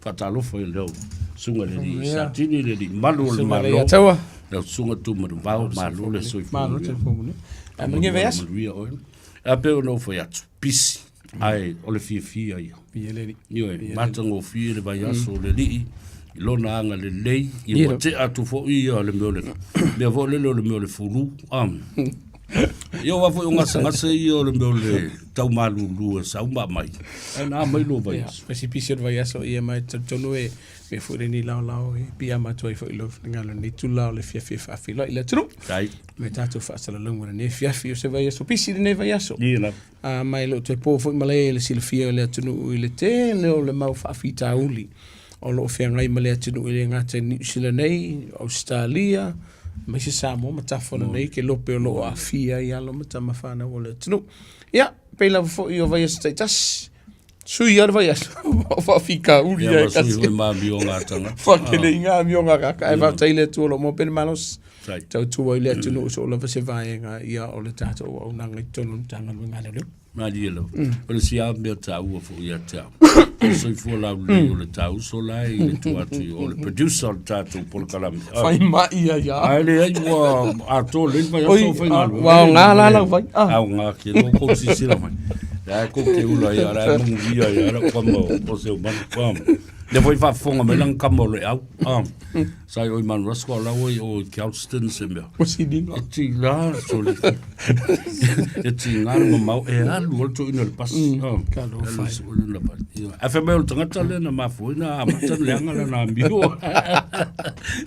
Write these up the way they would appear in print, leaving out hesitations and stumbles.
Faatalofa i lau susuga i le alii Satini, le alii malu o le Malo, lau susuga Tumanuvao, malo le soifua manuia. Manuia vaiaso. Manuia oe. A pei ona ou fai atu, pisi, ae o le fiafia ia. Ioe, matagofie le vaiaso o le alii i lona agalelei, ia ua tea atu foi ia le mea o le mea foi lele o le mea o le fulu. Ia aua foi o gasegase ia o le mea o le tau malulu e sau ma aumai, ae na aumai lua vaiaso. Ia, pisipisi o le vaiaso, ia ma e talitonu e mea foi lenei laolao e piiama atu ai foi i lou finagalo i lenei itula o le fiafia e faafeiloai i le atunuu. Faafetai. Ma tatou faasalalauga i lenei afiafi, o se vaiaso pisi lenei vaiaso. Ia lava. Ma e le o toe po foi malae i le silafia e le atunuu i le tele o le mau faafitauli o lo o feagai ma le atunuu e le gata i Niu Sila nei, Ausetalia, aemaise Samoa ma tafa nei ke lope o lo o aafia ai alo ma tama fanau o le atunuu. Ia, pei lava foi o vaiaso taitasi, sui lava le vaiaso, o faafitauli Ia, ai ma sui kasi. foi ma amioga a tagata. Whakele i ngā amioga kaka, e whātai le atua o lo o maua pea le malosi. Sai. Tautua i le atunuu so o lava se vaega ia o le tatou auaunaga i totonu o le Matagaluega a Leoleo. Malie lava. O le isi lava mea taua foi ia te au, o le soifua laulelei o le tauso la e i le tua atu i o, o le producer o le tatou polokalame. Fai mai ia ia. Ae leai ua atoa lelei le vaiaso o faigaluega. Ua aoga la lau vai. Aoga ke lo kou silasila mai. Lea e kou te ula ia, lea e manuia ia lau kama o Seumanu. Lea foi faafofoga mai lana kama o Leau. Sa i o i Mount Roskill, la ua i o i Galston se mea. Ua silino. E tiga, sole. E tiga le mamao, e alu o le toeaina i le pasi. Ka alofa e. Ae fai mai o le tagata lea na mafua ai na amata ona leaga lana amio.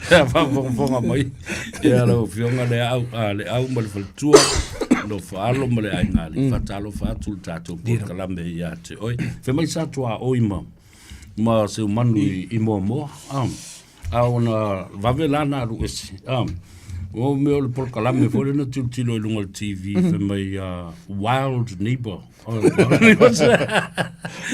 Ia faafogafoga mai ia lau Afioga Leau, Leau ma le faletua, nofo alo ma le aiga alii. Faatalofa atu le tatou polokalame ia te oe. Fai mai sa tuaoi ma ma Seumanu i Moamoa. A ona vave la na alu ese. O mea o le polokalame foi lea na tilotilo i luga o le TV fai mai Wild Neighbor.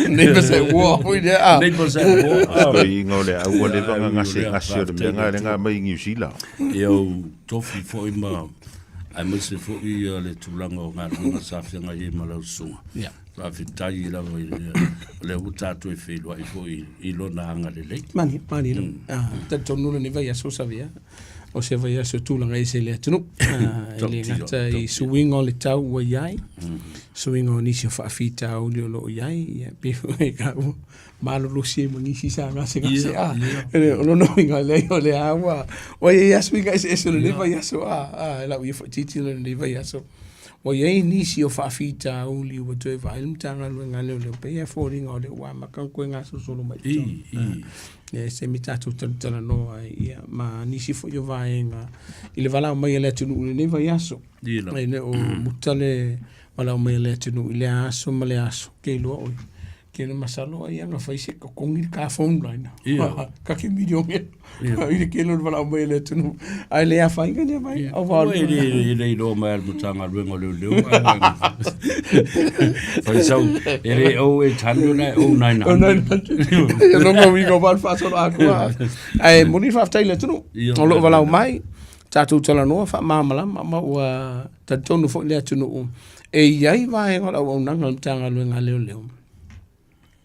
Neighbors at War foi lea. Ah. Neighbors at War. Toi inga o le au ua leva nga gase gase o le mea nga le nga mai New Zealand. Ia u tofi foi ma aemaise foi le tulaga o galuega sa feagai ai ma lau susuga. Yeah. Faafetai lava i le lea ua tatou e feiloai foi i lona agalelei. Mani, mani lava. Ah, talitonu lenei vaiaso Savea, o se vaiaso e tulaga ese i le atunuu. Ah, e le gata i suiga o le tau ua i ai, suiga o nisi o faafitauli o lo o i ai, ia, pei foi ka ua malolosi ai ma nisi sa gasegase, ah. O lona uiga, leai o lea ua, ua i ai lava suiga eseese o lenei vaiaso, ah, ah, e lau ia foi tilotilo i lenei vaiaso. Ua i ai nisi o faafitauli ua toe vaai le Matagaluega a Leoleo, pei e foliga o lea ua amata ona toe gasolosolo mai i totonu. Ia, se taimi tatou talatalanoa ai, ia, ma nisi foi o vaega i le valaau mai a le atunuu i lenei vaiaso. E le o muta le valaau mai a le atunuu i lea aso ma lea aso, ou te iloa oi. Ke le masalo ai ana fai se totogi le ta phone line. Ka ke milione. I le kele o le valaau mai a le atunuu. Ae le afaina lea mai. Au va E le e le iloa mai a le Matagaluega o Leoleo. Fai sau, e le 0800 e 0900. Ia longa uiga o valu faasolo atoa. Ae moni le faafetai i le atunuu. O lo o valaau mai, tatou talanoa faamalamalama ma ua talitonu foi le atunuu E i ai vaega o le auaunaga a le Matagaluega a Leoleo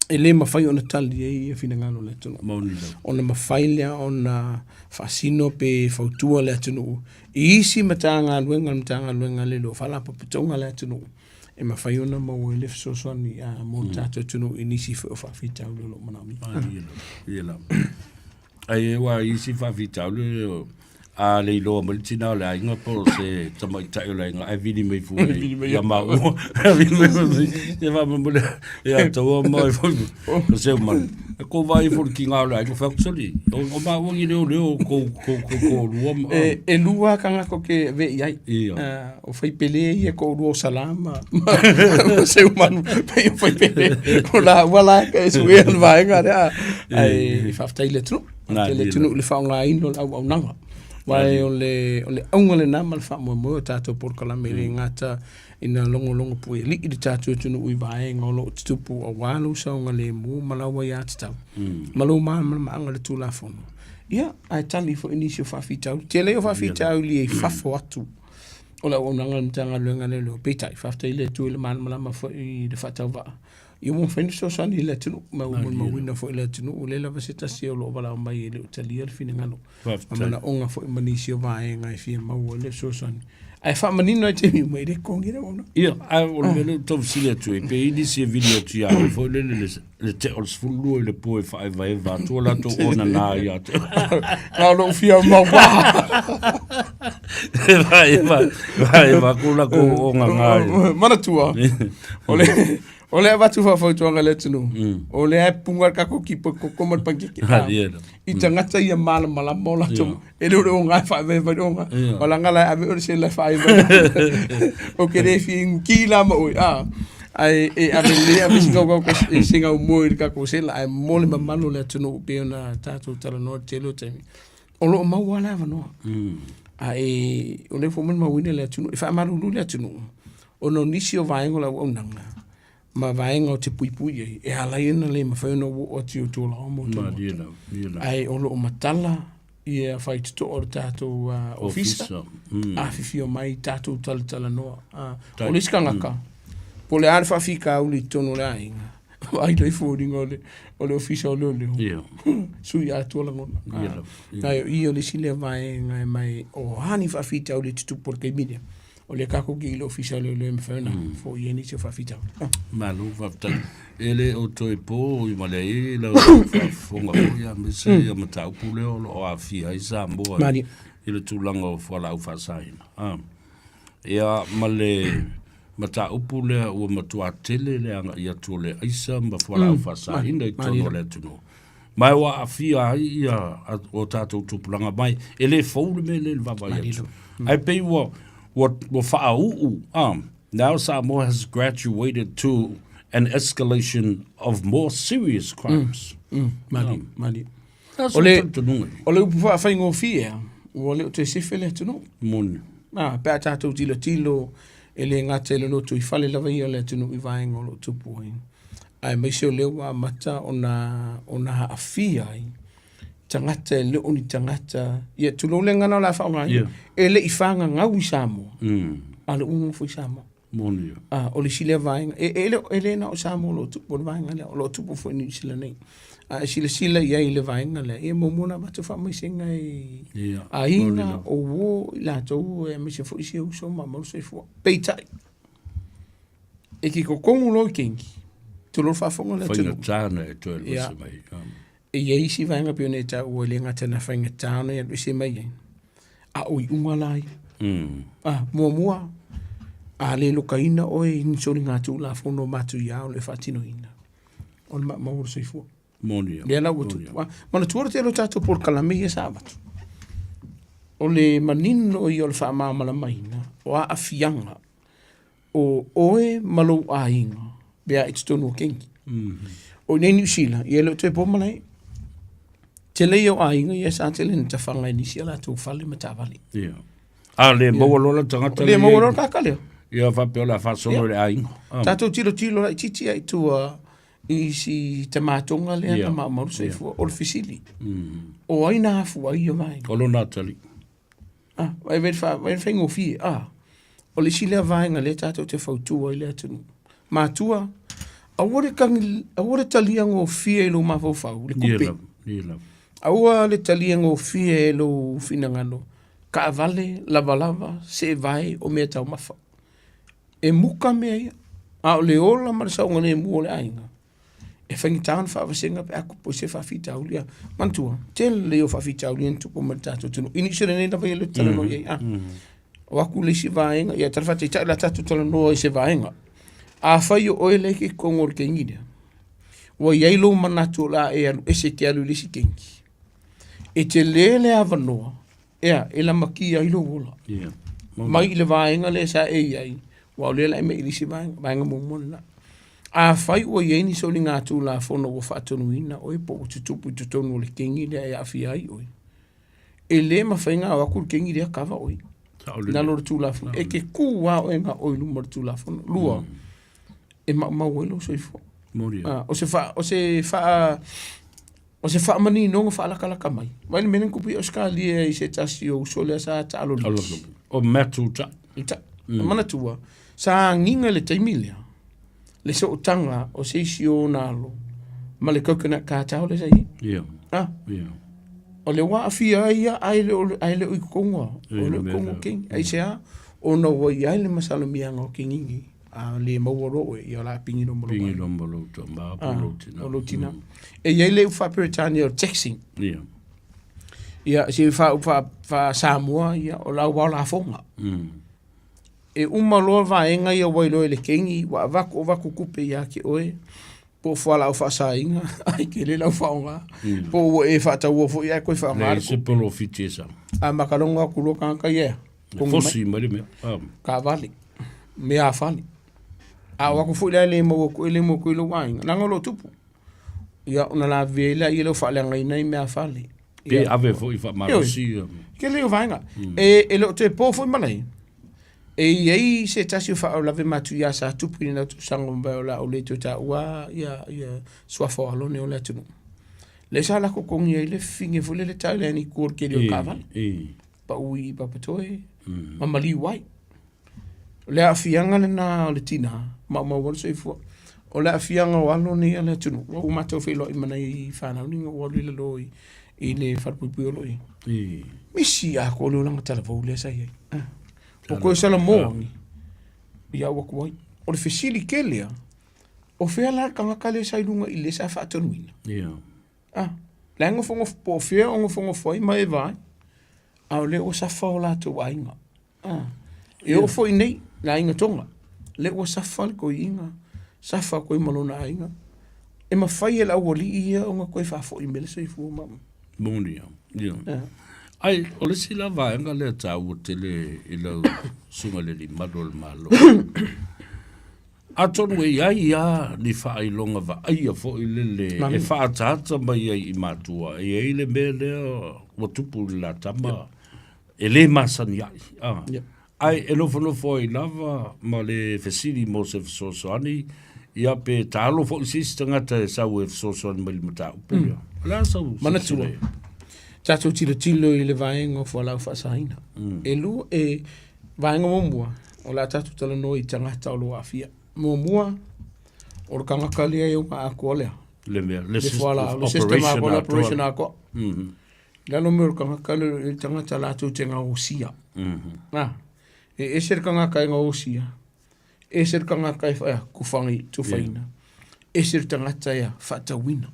e le mafai ona tali ai ia finagalo o le atunuu. Ona mafai lea ona faasino pe fautua le atunuu i isi Matagaluega a le Matagaluega a Leoleo, Faalapotopotoga a le atunuu e mafai ona maua ai le fesoasoani mo le tatou atunuu i nisi foi o faafitauli o lo o manaomia. Ia lava. Ai aua i isi faafitauli a le iloa mai le tina o le aiga po o se tamaitai o le aiga ae vili mai fua ia maua. Vili mai fua ia faamolemole ia taua mai foi o se manu. E ko vai foi ki ngā o le aiga whai soli. O maua ni leo leo ko ko ko ko lua ma. E, e lua kanga ko ke ve i ai. Ia. O fai pele ia ko lua o salama. Ma se manu pe o fai pele. O la ua la ke su e al vaenga rea. Ai faafetai i le atunuu. Faafetai i le atunuu i le faaaogaina o le auaunaga. Aua o le, o le auga lena ma le faamoemoe o tatou polokalame e le gata ina logologo puialii le tatou atunuu i vaega o lo o tutupu aua lou saogalemu ma lau aiatatau ma lou malamalamaaga i le Tulafono. Ia, ae tali foi nisi o faafitauli. Tele ia o faafitauli e i fafo atu o le auaunaga a le Matagaluega a Leoleo. Peitai, faafetai i le Atua i le malamalama foi i le faatauvaa. Ia ua mafai ona fesoasoani i le atunuu ma ua molimauina foi le atunuu o lea lava se tasi o lo o valaau mai e le o talia le finagalo ma manaoga foi ma nisi o vaega e fia maua ai le fesoasoani. Ae faamanino ai taimi uma e le totogi le auaunaga. Ia, ae o le mea lea ou te tau fesili atu ai, pe i ai nisi e vili atu ia oe foi lele le, le tea o le 12 i le po e faaevaeva atu o latou onana ia te oe. Na o lou fia maua. E faaeva, faaeva atu latou onana. Manatua, o le, O le avatu faafautuaga i le atunuu, o lea e puga le tatou kipo i koko ma le panikeke. I tagata ia malamalama o latou, e le o le oga e faaevaeva i le oga. O laga la e ave oe le sela e faaevaeva. Ou te le fia inu ki la ma oe, a. Ae e ave le ave se gaugau e se gaumoe i le tatou sela, ae mo le mamalu o le atunuu pei ona tatou talanoa i le tele o taimi. O lo o maua lava le avanoa. Ae o lea foi ua molimauina le atunuu, e faamalulu le atunuu, ona o nisi o vaega o le auaunaga ma vaega ou te puipui ai, e ala ai ona le mafai ona ou oo atu i outou laoa ma outou maota. Ae o lo o matala ia faitotoa o le tatou ofisa, afifio mai tatou talatalanoa. O le isi tagata, po o le a le faafitauli i totonu o le aiga, vaai loa i foliga o le ofisa o leoleo, sui atoa lagona. Ae o i o le isi lea vaega e mai, o a ni faafitauli e tutupu i le taimi lea, o lea tatou te i le ofisa o leoleo e mafai ona foia ai nisi o faafitauli. Malo faafetai. E le o toe po i male ai lau faafofoga foi aemaise ia mataupu lea o lo o aafia ai Samoa i le tulaga o fualaau faasaina. Ia ma le mataupu lea ua matua tele le agai atu o le aisa ma fualaau faasaina i totonu o le atunuu. Ma ua aafia ai ia o tatou tupulaga mai. E le fou le mea lea i le vaavaai atu. Ae pei ua, ua, ua faauu, now Samoa has graduated to an escalation of more serious crimes. Malie, malie. O le, o le upu faafaigofie lava, ua le o toe sefe le atunuu. Moni. A, pe a tatou tilotilo e le gata i le lotoifale lava ia o le atunuu i vaega o lo o tupu ai, aemaise o lea ua amata ona, ona aafia ai tagata e le o ni tagata, ia tulou le gagana o le a faaaogaina, yeah. e le i fagagau i Samoa, a o lea ua nonofo i Samoa. Moni ia. A, o le isi lea vaega, e, e, le, e le na o Samoa o lo o tupu o le vaega lea, o lo o tupu foi i Niu Sila nei. A e silasila i ai i le vaega lea, ia muamua ona avatu faamaisega i yeah. aiga, o uo, i latou, aemaise foi si uso ma malu soifua. Peitai, e te totonu loa i kengi, tulou le faafofoga le atunuu. Faigata ona e toe alu ese mai. E i ai isi vaega pei ona e taua e le gata ina faigata ona e alu ese mai ai, a o iuga la ia. Ah, muamua, a le lokaina oe i ni soligatulafono matuia o lo o e faatinoina, o le maumau o le soifua. Moni ia. Lea la ua tupu. Ah, manatua le tele o tatou polokalame ia sa avatu. O le manino ia o le faamalamalamaina o aafiaga o oe ma lou aiga pe a i totonu o kengi. O i inei Niu Sila, ia e le o toe po malae. Tele ia o aiga ia sa tele ina tafaga i nisi a latou fale ma taavale. Ia. A le maua loa le tagata Le maua loa le tagata lea. Ia faapea o le a faasolo i le aiga. Tatou tilotilo laitiiti lava i tua i si tamatoga lea na maumau le soifua. O le fesili, o ai na afua ai ia vaega? O lona atalii. Ah, vai vai fa vai faigofie. Ah, o le isi lea vaega lea tatou te fautua ai le atunuu. Matua, aua le tagi, aua le talia gofie i lou mafaufau, le Ia kupe. lava, ia lava. Aua le talia gofie e lou finagalo, taavale, lavalava, seevae, o mea taumafa. E muka mea ia, a o le ola ma le saogalemu o le aiga, e faigata ona faavasega pe a tupu ai se faafitauli. Ia, manatua, tele ia o faafitauli na tupu mai i le tatou atunuu. I Niu Sila nei lava ia lea ou te talanoa i ai. A, o aku le isi vaega, ia tala faataitai o le a tatou talanoa i se vaega. Afai o oe lea e te i totonu o le kengi lea, ua i ai lou manatu o le a e alu ese e te alu i le isi kengi, e tele le avanoa Ea, e lamatia ai lou ola. Ia. Mai i le vaega lea sa e i ai, aua o lea la e mai i le isi vaega, vaega muamua lena. Afai ua i ai ni soligatulafono ua faatonuina oe po ua tutupu i totonu o le kengi lea e aafia ai oe, e le mafai ona o atu le kengi lea kava oe. Saolele. I lalo o le Tulafono. E te tu lava oe na o oe i luma o le Tulafono. Lua, e maumau ai lou soifua. Moni ai. Ah, o se faa, o se faa, O se faamaninoga faalakalaka mai. Vaai le mea lea na tupu i Ausetalia i se tasi o uso lea sa taalo liki. O Matthew Ta. I ta. Manatua, sa agiga i le taimi lea. Le sootaga o se isi o ona alo ma le coconut cartel lea sa i ai. Ia. Ah. Ia. O le ua aafia ai ia ae le o ae le o i totonu a. O le o totonu o kengi. Aisea? Ona ua i ai le masalomiaga o kengigi a le maua loa oe, ia o le a pigi loa ma lou Pigi loa ma lou tama po o lou tina. O lou tina. E i ai le upu faa-Peretania o le taxing. Ia. Ia, se faa-upu faa-Samoa, ia, o le auao lafoga. E uma loa vaega ia ua iloa e le kengi, ua avatu avatu tupe ia te oe, po o fualaau faasaina, ai tele lau faaaoga, po o ua e faataua foi ae toe faaaoga Leai se polofiti e sau. A makalogo atu loa tagata ia ea, E fosi mai le mea. Ah. Taavale, meafale. A o atu foi la e le maua atu, e le maua atu i lou aiga, leaga o lo o tupu. Ia ona lavevea ai lea o faaleagaina ai meafale. Pe ave foi faamalosi. Tele o vaega. E, e le o toe po foi malai. E i ai se tasi o faalavelave matuia sa tupu i lena tausaga ua mavae o le a ou le toe taua ia, ia suafa o Alone o le atunuu. Lea sa lako totogi ai le fifine foi lele Thailand i tua o le keli o le taavale. Pau i Papatoe ma maliu ai. O le aafiaga lena o le tina, maumau ai le soifua. O le aafiaga o alo nei a le atunuu, ua matou feiloai ma nai fanau nei ua alu i lalo i le falepuipui o lo o i ai. Misi atoa le olaga talavou lea sa i ai. O koe Salamo ia ua tuai. O le fesili tele lava, o fea la le tagata lea sa i luga i le sa faatonuina? Ah, la e nofonofo, po o fea o nofonofo ai ma e vaai, a o lea ua safa o latou aiga. Ah, e oo foi nei, le aiga Tonga, lea ua safa le toeaina, safa atu ai ma lona aiga. E mafai e le aualii ia ona toe faafoi mai le soifua ma. Moni lava, ia. Ai, o le isi la vaega lea e taua tele i lau susuga i le Alii Malu o le Malo, Atonu e i ai lava ni faailoga vaaia foi lele e faaataata mai ai i matua, e i ai le mea lea ua tupu i le la tama e le masani ai. Ae e nofonofo ai lava ma le fesili mo se fesoasoani, ia pe taalo foi se isi tagata e sau e fesoasoani mai i le mataupu lea. O le a sau Manatua, tatou tilotilo i le vaega o fualaau faasaina. E lua, e Vaega muamua, o le a tatou talanoa i tagata o lo o aafia. Muamua, o le tagata lea e ona atoa lea. Le mea, le Le fualaau, le system atoa, le operation atoa. I lalo mai o le tagata lea, o le tagata latou te gaosia. Na, e ese le tagata e gaosia, ese le tagata e tufagi, tufaina, ese le tagata e faatauina.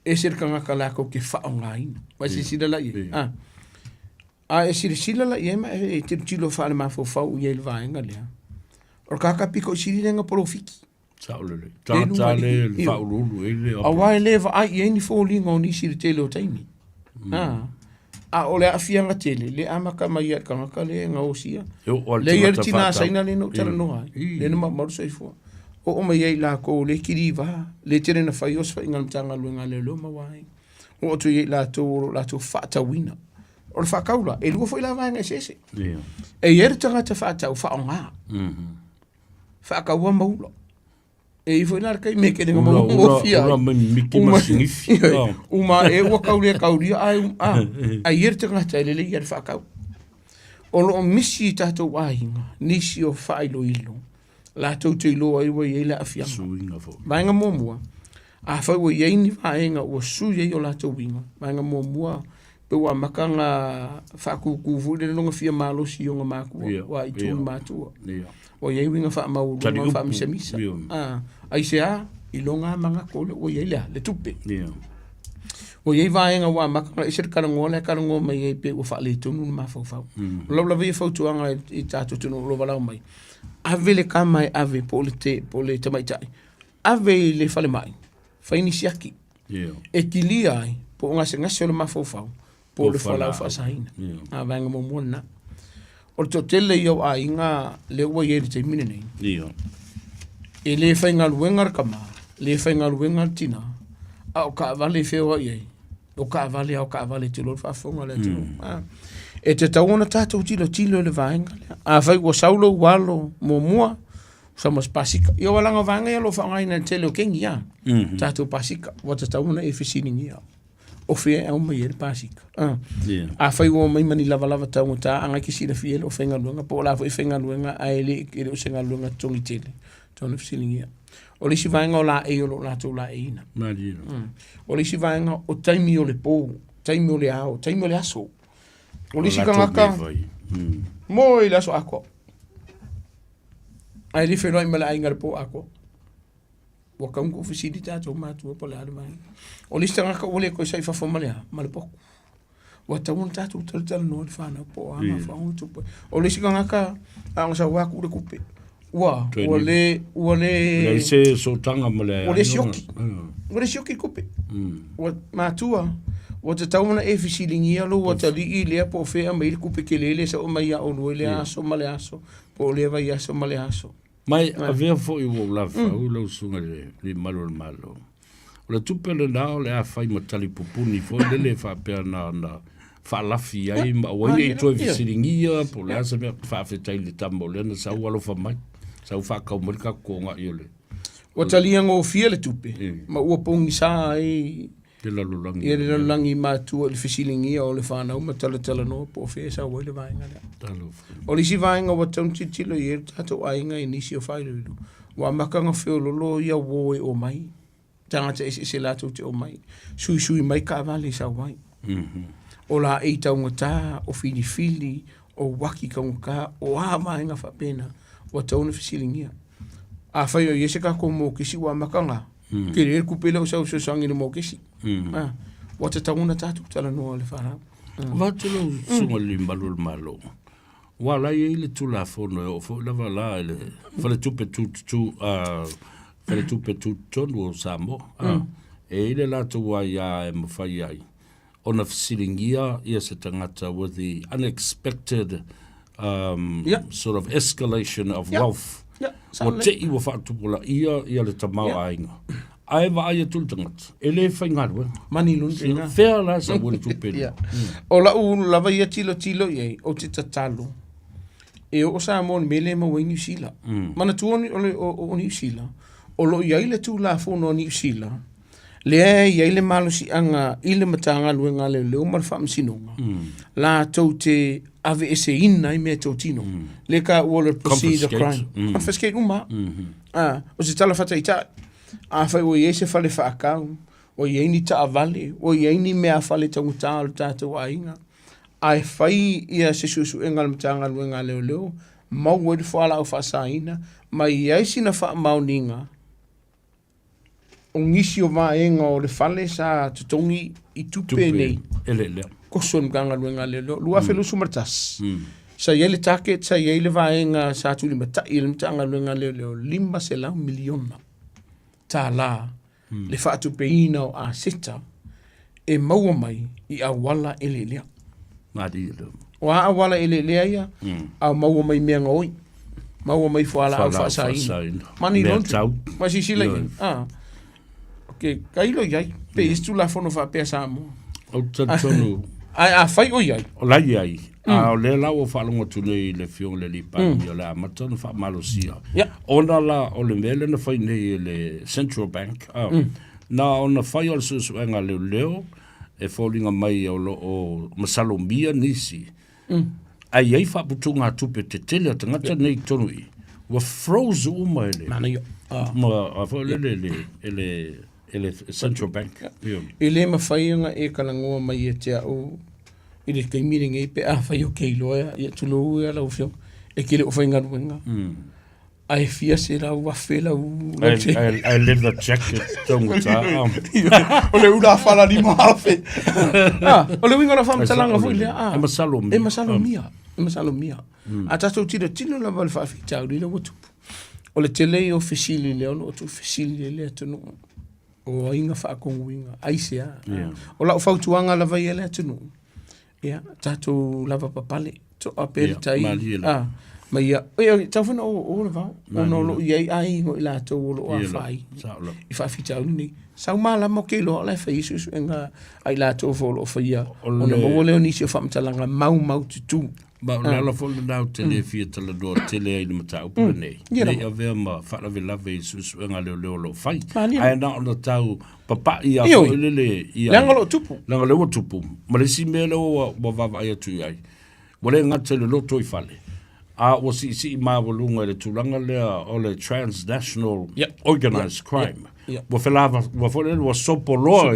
Ese le tagata latou te faaaogaina. Ua e silasila la i ai? Ah. A e silasila la i ai ma e tilotilo faalemafaufau i ai i le vaega lea, o le tagata pito i sili lea na polofiki. Sao lelei. Tagata le le faauluulu ai le Aua e le vaai i ai ni foliga o nisi i le tele o taimi. A, a o le aafiaga tele, le amata mai ia i le tagata lea e gaosia. E oo lava i le Lea i ai le tagata tina faatau. Saina lea na ou talanoa ai, lea na maumau le soifua. Oo mai ai i latou o lea e kiliva, le tele na fai osofaiga a le Matagaluega a Leoleo ma vaega. Oo atu i ai i latou o lo o latou faatauina. O le faatau la, e lua foi la vaega eseese. Yeah. E i ai le tagata faatau faaaoga. Faataua ma ula. E i ai foi la le taimi e kele Ula, ula, gofia. ula mai miki ma sinifi. Ah. Uma e ua kau le kauria ai a ai i ai le tagata e lelei ia le faatau. O lo o misi i tatou aiga nisi o faailoilo latou te iloa ai ua i ai le aafiaga. Suiga foi. Vaega muamua, afai ua i ai ni vaega ua sui ai o latou uiga, vaega muamua, pe ua amata ona faatūtū foi lele lona fia malosi i ona matua, ua itu i matua. Ua i ai uiga faamaualuga ma faamisamisa. Aisea? I lona manatu o lea ua i ai le a? Le tupe. Ua i ai vaega ua amata ona ese le talanoa lea e talanoa mai ai pei ua faaletonu le mafaufau. O lau lava ia fautuaga i tatou atunuu o lo o valaau mai, ave le tama e ave po o le te, po o le tamaitai, ave i le falemai, fai ni siaki. E kilia ai po o gasegase o le mafaufau po o le fualaau faasaina. A vaega muamua lena. O le toatele ia o aiga lea ua i ai i le taimi lenei. E le faigaluega le tama, le faigaluega le tina, a o taavale e feoai ai, o taavale a o taavale te iloa le faafofoga a le atunuu. E tatau ona tatou tilotilo i le vaega lea. Afai ua sau lou alo muamua, sau ma se pasika. Ia aua leaga o vaega ia o lo o faaaogaina e le tele o kengi a. Tatou pasika, ua tatau ona e fesiligia. O fea e aumai ai le pasika. Afai ua omai ma ni lavalava taugata, a na e te silafia e le o faigaluega, po o le a foi faigaluega ae le o se galuega totogi tele. Tatau ona fesiligia. O le isi vaega o laei o lo o latou laeiina. Malie. O le isi vaega o taimi o le po, taimi o le ao, taimi o le aso. O le isi tagata moe i le aso atoa. Ae le feiloai ma le aiga i le po atoa. Ua tatau ona tuufesili tatou matua po o le a le vaega. O le isi tagata ua le toe sau i fafo ma le a? Ma le potu. Ua tatau ona tatou talatalanoa i le fanau po o a mafuaaga ua tupu ai. O le isi tagata, a ona sau lava tuu le tupe, ua, ua le, ua le... Leai se sootaga ma le Ua le sioki. Ua le sioki le tupe. Ua matua, ua tatau ona e fesiligia lou atalii lea po o fea e aumai ai le tupe tele lea e sau aumai ia oulua i lea aso ma le aso, po o lea vaiaso ma lea aso. Ma e avea foi ua ou lavafau lau susuga i le Alii Mamalu o le Malo. O le tupe lena o le a fai ma tali pupuni foi lele faapea na ona faalafi ai ma aua ai ne i toe fesiligia po o le a se mea. Faafetai i le tama o lea na sau alofa mai, sau faatau mai le tatou togai o le Ua talia gofie le tupe ma ua pogisa ai Le lalolagi. Ia le lalolagi matua i le fesiligia o le fanau ma talatalanoa po o fea e sau ai le vaega lea. Talofa. O le isi vaega ua tatau ona tilotilo i ai le tatou aiga i nisi o faailoilo, ua amata ona feololo ia uo e omai, tagata eseese latou te omai, suisui mai taavale e sau ai. O laei taugata, o filifili, o uaki taugata, o a vaega faapena, ua tatau ona fesiligia. Afai o i ai se tatou mokesi ua amata ona tele le tupe lea ua sau e fesoasoani i le mokesi. Ua tatau ona tatou talanoa i le fanau. Avatu lau susuga i le Malu o le Malo, aua o la e i ai le Tulafono e oo foi lava la i le Faletupe Tutotonu, Faletupe Tutotonu o Samoa, e i ai le latou aia e mafai ai ona fesiligia ia se tagata with the unexpected sort of escalation of wealth. Ua te i ua faatupulaia ia le tamaoaiga. Ae vaai atu le tagata, e le faigaluega. Money laundering. Fea la e sau ai le tupe lea? O lau lava ia tilotilo i ai, ou te tatalo, e oo Samoa i le mea lea e maua ai Niu Sila. Manatua o Niu Sila, o lo o i ai le Tulafono a Niu Sila, lea e i ai le malosiaga i le Matagaluega a Leoleo ma le Faamasinoga, latou te aveeseina ai meatotino. Lea ka ua le proceed of crime. Confiscate uma. Ah, o se tala faataitai, afai ua i ai se fale faakau, ua i ai ni taavale, ua i ai ni meafale taugata o le tatou aiga, ae fai ia se suesuega a le Matagaluega a Leoleo, maua ai le fualaau faasaina, ma i ai sina faamaoniga, O nisi o vaega o le fale sa totogi i tupe nei. Eleelea. Koso i le Matagaluega a Leoleo. 2021, sa i ai le target, sa i ai le vaega sa tulimatai e le Matagaluega a Leoleo, $500 miliona tala le faatupeina o aseta e maua mai i auala eleelea. Malie lea. O a auala eleelea ia, a maua mai mea gaoi, maua mai fualaau faasaina. Money laundry. Ma silasila i ai. Ah. Okay, tailo i ai, pe i ai se Tulafono faapea Samoa. Ou te talitonu. Ae afai o i ai. O la i ai. A o lea la ua faalogo atu nei i le Afioga i le Alii Palemia o le a amata ona faamalosia. Ona la o le mea lea na fai nei e le Central Bank, na ona fai o le suesuega a leoleo e foliga mai o lo o masalomia nisi, ae i ai faaputugatupe tetele a tagata nei i totonu i i, ua froze uma e le, Manaia. Ma, a foi lele e le, e le, e le Central Bank. Ia. E le mafai ona e talanoa mai ia te au i le taimi lenei pe afai ou te iloa, ia tulou ia lau Afioga, e te le o faigaluega. Ae fia 100,000 lau Ae leather jacket taugata. O le ula fala 5,000. Ah, o le uiga o lau faamatalaga foi lea. E masalomia. E masalomia. E masalomia. A tatou tilotilo lava i le faafitauli lea ua tupu. O le tele ia o fesili lea o lo o tuufesili ai le atunuu. O ai na faatonuina? Aisea? O lau fautuaga lava ia i le atunuu, Ia, tatou lava papale, toa pea le tai. Ah, ma ia, e tatau foi ona o le vao, ona o lo o i ai aiga o i latou o lo o afaina i faafitauli nei. Sau malama ou te iloa o la e fai ai suesuega a i latou foi o lo o faia, ona maua lea o nisi o faamatalaga maumaututu. Ma o le ala foi lena ou te le fia talanoa tele ai i le mataupu lenei, ne i avea ma faalavelave i suesuega a leoleo o lo o fai. Ae na ona tau papai lava foi lele i ai. Leaga o lo o tupu. Leaga o lea ua tupu. Ma le isi mea lea ua vaavaai atu i ai, ua le gata i le lotoifale, A ua siisii maualuga i le tulaga lea o le transnational organized crime. Ua felava, ua foi lele ua sopoloa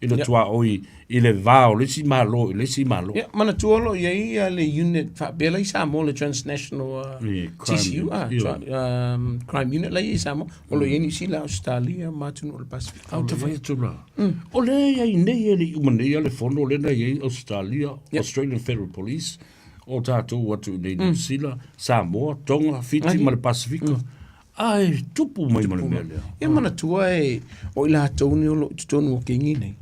i le tuaoi i le va o le isi Malo i le isi Malo. Ia, manatua o lo o i ai ia le unit faapea la i Samoa, le transnational TCU, crime unit la i ai i Samoa. O lo o i ai Niu Sila, Ausetalia ma atunuu o le Pasefika. Ae ou te fai atu la, o lea e i ai nei e le i uma nei lava le fono lea na i ai Ausetalia, Australian Federal Police, o tatou atu i nei Niu Sila, Samoa, Tonga, Fiti ma le Pasefika, ae tupu mai ma le mea lea. Ia manatua e, o i latou nei o lo o i totonu o kengi nei,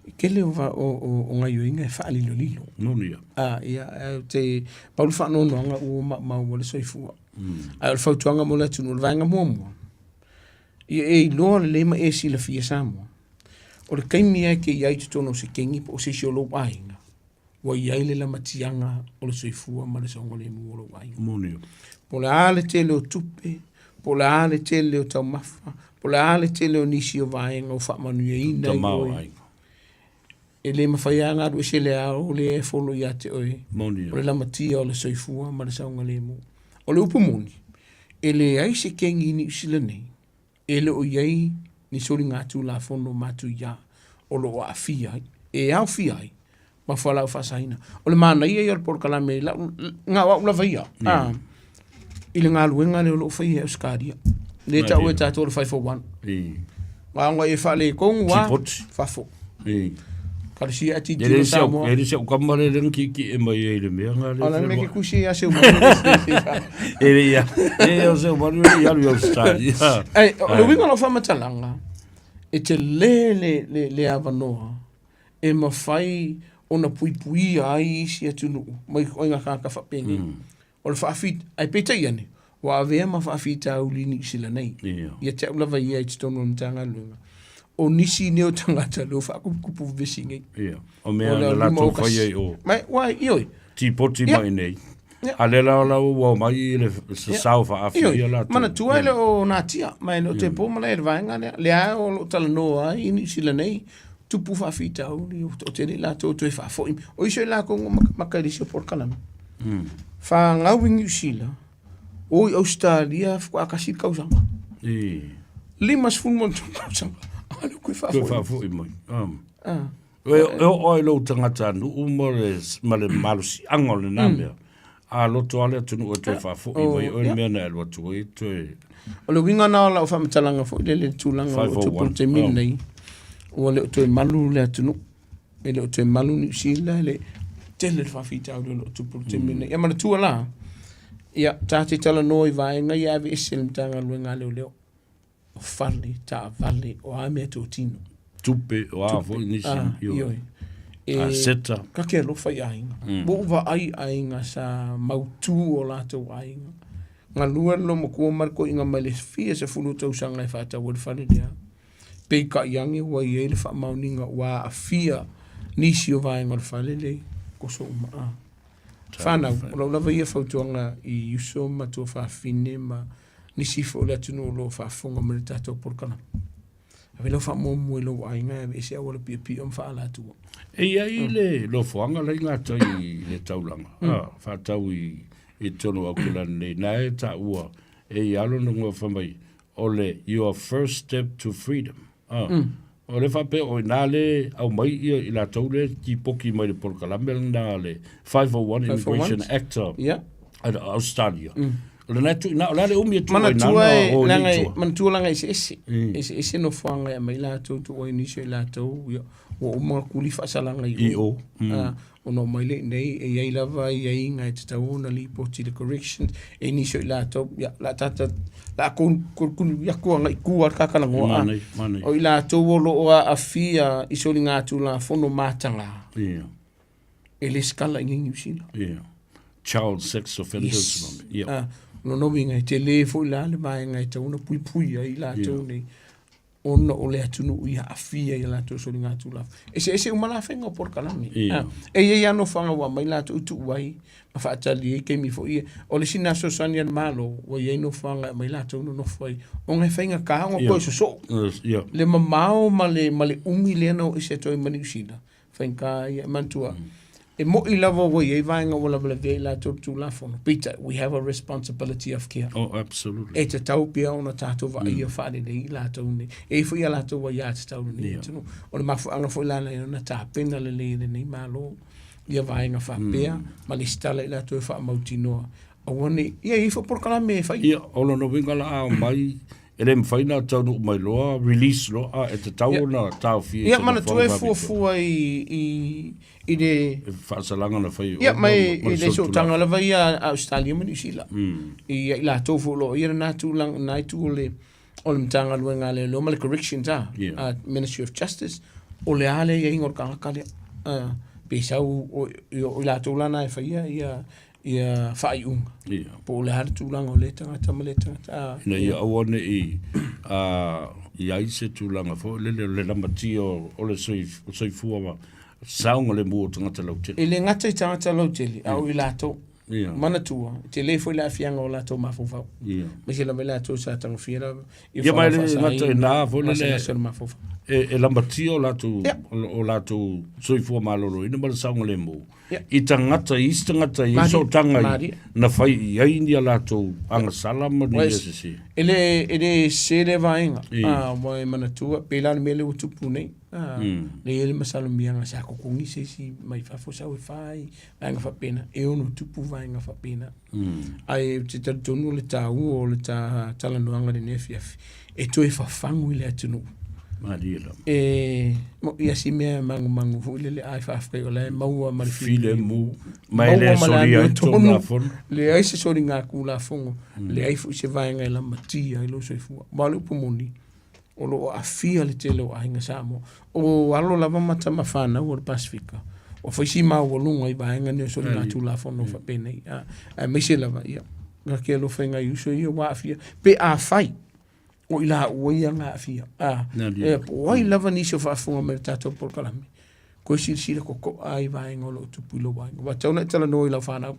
e tele o, o, o, o gaioiga e faalilolilo. Moni ia. A, ia, e te, pau le faanoanoaga ua maumau ai le soifua. Ae o le fautuaga mo le atunuu, o le vaega muamua, ia e iloa lelei ma e silafia Samoa, o le taimi lava e te i ai i totonu o se kengi po o se isi o lou aiga, ua i ai le lamatiaga o le soifua ma le saogalemu o lou aiga. Moni. Po o le a le tele o tupe, po o le a le tele o taumafa, po o le a le tele o nisi o vaega o faamanuiaina i oe. E le mafai lava ona alu ese le ao lea e folo ia te oe. Moni. O le lamatia o le soifua ma le saogalemu. O le upu moni, e leai se kegi i Niu Sila nei e le o i ai ni soligatulafono matuia o lo o aafia ai, e aofia ai ma fualaau faasaina. O le manaia ia o le polokalame i lau, na o au lava ia, a, i le galuega lea o lo o faia e Ausetalia. Lea e tau e tatou o le 501. Na ona e faaletonu lava, fafo. Kalesia e tilotilo Samoa. E le si au kama lea na kiekie mai ai i le mea nga lea. O le mea ke kusi ia Seumanu. E le ia, e o Seumanu e i alu i Australia. Ai, o le uiga o lau faamatalaga, e tele le, le, le avanoa e mafai ona puipuia ai isi atunuu mai ituaiga tagata faapenei. O le faafit, ae peitai ane, ua avea ma faafitauli i Niu Sila nei. Ia. Ia te au lava ia i totonu o le Matagaluega. O nisi nei o tagata lea ua faakupukupu vevesi nei. Ia. O mea na latou faia i o. Ma, ua, ioe. Tipoti mai nei. A lea la la ua omai i le sasao faaafi ia latou. Manatua e le o natia, ma e le o toe po malae i le vaega lea. Lea o lo o talanoa ai i Niu Sila nei, tupu faafitauli, o toatele i latou e toe faafoi. O isi o i latou ua matamata i le isi o polokalame. Fanau i Niu Sila, o i Ausetalia faatoa tasi le tausaga. 53 tausaga, a lea ua toe faafoi. Toe faafoi mai. E oo ai lou tagatanuu ma le, ma le malosiaga o lena mea, a loto lava le atunuu e toe faafoi mai oe le mea na e alu atu ai toe... O le uiga lena o lau faamatalaga foi lele i le tulaga o lo o tupu i le taimi lenei, ua le o toe malu le atunuu. E le o toe malu Niu Sila, e le tele le faafitauli o lo o tupu i le taimi lenei. Ia manatua la, ia ta te talanoa i vaega ia e aveese e le Matagaluega a Leoleo, o fale, taavale, o a mea totino. Tupe, o a foi nisi. Ah, ioe. E, aseta. Ta te alofa i aiga. Ua ou vaai i aiga sa mautu o latou aiga. Galue le loomatua ma le toeaina mai le fia sefulu tausaga e faatau ai le fale lea. Peitai ane ua i ai le faamaoniga ua aafia nisi o vaega o le fale lea i toso uma. A. Whanau, o lau lava ia fautuaga i uso ma tuafafine ma nisi foi o le atunuu o lo o faafofoga mai i le tatou polokalame. Ave lau faamuamua i lou aiga e aveese auala piopio ma faaalatua. E i ai le nofoaga la i gatai i le taulaga, faatau i totonu o Aukilani nei, na e taua e i alo na ngoa fai mai, o le your first step to freedom. O le faapea o ina le aumai ia i latou le tipoki mai le polokalame lena le 501 Immigration Act Australia. O lena e tuuina, o le a le umi e tuu ai nana o nei tua. Manatua leaga eseese, eseese nofoaga e aumai latou tuu ai nisi o i latou, ia, ua uma ona tuli faasalaga i o. Ona omai lea i inei, e i ai lava aiaiga e tatau ona lipoti i le corrections e nisi o i latou, ia, o le a tata, o le a kuni atu agai i tua le ta talanoa. Manaia, manaia. O i latou o lo o aafia i soligatulafono mataga. E lesitala i inei i Niu Sila. Yeah. Child sex offenders. Yes. Yeah. Ah, lona uiga e tele foi la le vaega e tatau ona puipui ai i latou nei ona o le atunuu i aafia i a latou soligatulafono. Eseese uma la faiga o polokalame. Yeah. Ah, e i ai lava nofoaga ua aumai latou i tuu ai ma faatali ai taimi foi ia. O le isi lena fesoasoani a le Malo ua i ai nofoaga e aumai latou nonofo ai ona e faigata ona toe sosoo. Yeah. Le mamao ma le umi lea na o ese atu ai ma Niu Sila, faigata ia. E manatua, E mo'i lava ua i ai vaega ua lavelavea i latou le Tulafono, peitai, we have a responsibility of care. Oh, absolutely. E tatau pea ona tatou vaaia faalelei i latou nei. E i ai foi a latou aiatatau i lenei atunuu. O le mafuaaga foi la na ona tapena lelei e lenei Malo ia vaega faapea ma lesitala i latou e faamautinoa aua ne i, ia e i ai foi polokalame e fai. Ia, o lona uiga la a omai, e le mafai ona taunuu mai loa, release loa, a e tatau ona taofia i Ia, se manatua nofoaga e faapitoa. fuafua i, i, i le... E faasalaga na fai e Ia, oe ma ma, e, ma e le le sootaga solitulafono. lava ia a Ausetalia ma Niu Sila. I ai latou foi o lo o i ai lena tulaga, lena itu o le, o le Matagaluega a Leoleo ma le Corrections a, a Ministry of Justice, o le a le aiaiga o le tagata lea. Pe sau, o, o i latou la na e faia ia, ia faaiuga. Po o le a le tulaga o lea tagata ma lea tagata. Ina ia aua ne i i ai se tulaga foi lele o le lamatia o le soifua ma saogalemu o tagata lautele. E le gata i tagata lautele, a o i latou. Manatua, e tele foi le aafiaga o latou mafaufau. Aemaise lava i latou sa tagofia lava i Ia, ma e le gata i na foi lele, e lamatia o latou, o latou soifua maloloina ma le saogalemu. I tagata, i isi tagata i ai sootaga i, na fai i ai ni a latou agasala ma ni mea sese. E le, e le sese lea vaega, aua e manatua, pei la o le mea lea ua tupu nei, lea e i ai le masalomiaga sa totogi se isi mai fafo sau e fai, vaega faapena, e ono tupu vaega faapena. Ae ou te talitonu o le taua o le ta talanoaga i lenei afiafi, e toe fafagu i le atunuu. Malie lava. E mo'i lava si mea magumagu foi lele, ae faafetai o la e maua ma le filemu. Ma e le solia ai Tulafono. Leai se soliga Tulafono, leai foi se vaega e lamatia ai lou soifua. Aua o le upu moni, o lo o aafia le tele o aiga Samoa. O alo lava ma tama fanau o le Pasefika, ua fai si maualuga i vaega nei o soligatulafono faapenei, aemaise lava, ia, na te alofa i nai uso ia ua aafia, pe afai o i laua ia na aafia. E, po o ai lava nisi o faafofoga mai i le tatou polokalame, koe silasila totoa i vaega o lo o tupu i lou aiga. Ua tatau ona e talanoa i lau fanau,